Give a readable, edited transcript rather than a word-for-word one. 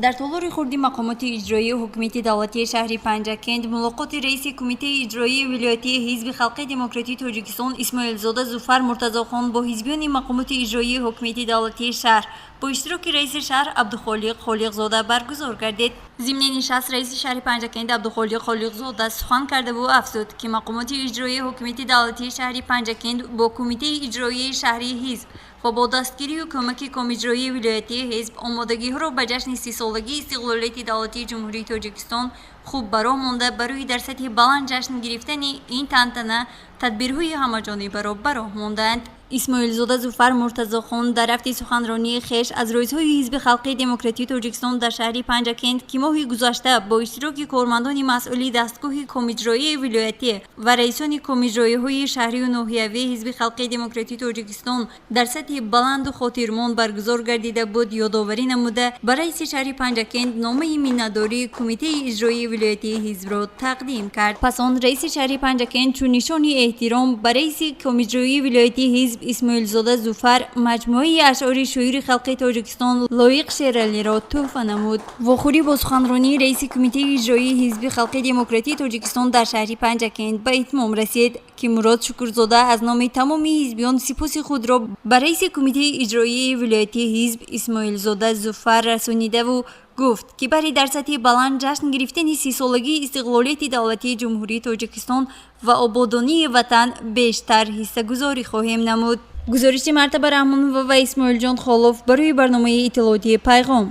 Дар толори хурди мақомоти иҷроии ҳукумати давлатии шаҳри Панҷакент мулоқоти раиси Кумитаи иҷроии вилоятии Ҳизби халқи демократии Тоҷикистон Исмоилзода Зуфар Муртазохон бо ҳизбиёни мақомоти иҷроии ҳукумати давлатии шаҳр бо иштироки раиси шаҳр Абдухолиқ Холиқзода баргузор гардид. Зимни нишаст раиси шаҳри Панҷакент Абдухолиқ Холиқзода сухан кардаву афзуд, ки мақомоти иҷроии ҳукумати давлатии шаҳри Панҷакент бо Кумитаи иҷроии шаҳрии ҳизб ва бо дастгирию кӯмаки Комиҷроии вилоятии ҳизб омодагиҳоро ба ҷашни 30-солагии истиқлолияти давлатии Ҷумҳурии Тоҷикистон хуб ба роҳ монда, барои дар сатҳи баланд ҷашн гирифтани ин тантана тадбирҳои ҳамаҷонибаро ба роҳ мондаанд. Исмоилзода Зуфар Муртазохон дар рафти суханронии хеш аз рӯзҳои Ҳизби халқи демократии Тоҷикистон дар шаҳри Панҷакент, ки моҳи гузашта бо иштироки кормандони масъули дастгоҳи Комиҷроии вилоятӣ ва раисони комиҷроиҳои шаҳрию ноҳиявии Ҳизби халқи демократии Тоҷикистон дар сатҳи баланду хотирмон баргузор гардида буд, ёдоварӣ намуда, ба раиси шаҳри Панҷакент номаи миннатдории Кумитаи иҷроии вилоятии ҳизбро тақдим кард. Пас он раиси шаҳри Панҷакент чун нишони эҳтиром ба раиси Комиҷроии вилоятии ҳизб Исмоилзода Зуфар маҷмӯаи ашъори шоири халқи Тоҷикистон Лоиқ Шералиро тӯҳфа намуд. Вохӯрӣ бо суханронии раиси Кумитаи иҷроии Ҳизби халқи демократии Тоҷикистон дар шаҳри Панҷакент ба итмом расид, ки Мурод Шукурзода аз номи тамоми ҳизбиён сипоси худро ба раиси Кумитаи иҷроии вилоятии ҳизб Исмоилзода Зуфар расонидаву гуфт, ки барои дар сатҳи баланд ҷашн гирифтани 30-солагии истиқлолияти давлатии Ҷумҳурии Тоҷикистон ва ободонии ватан бештар ҳиссагузорӣ хоҳем намуд. Гузориши Мартаба Раҳмонова ва Исмоилҷон Холов барои барномаи иттилоотии «Пайғом».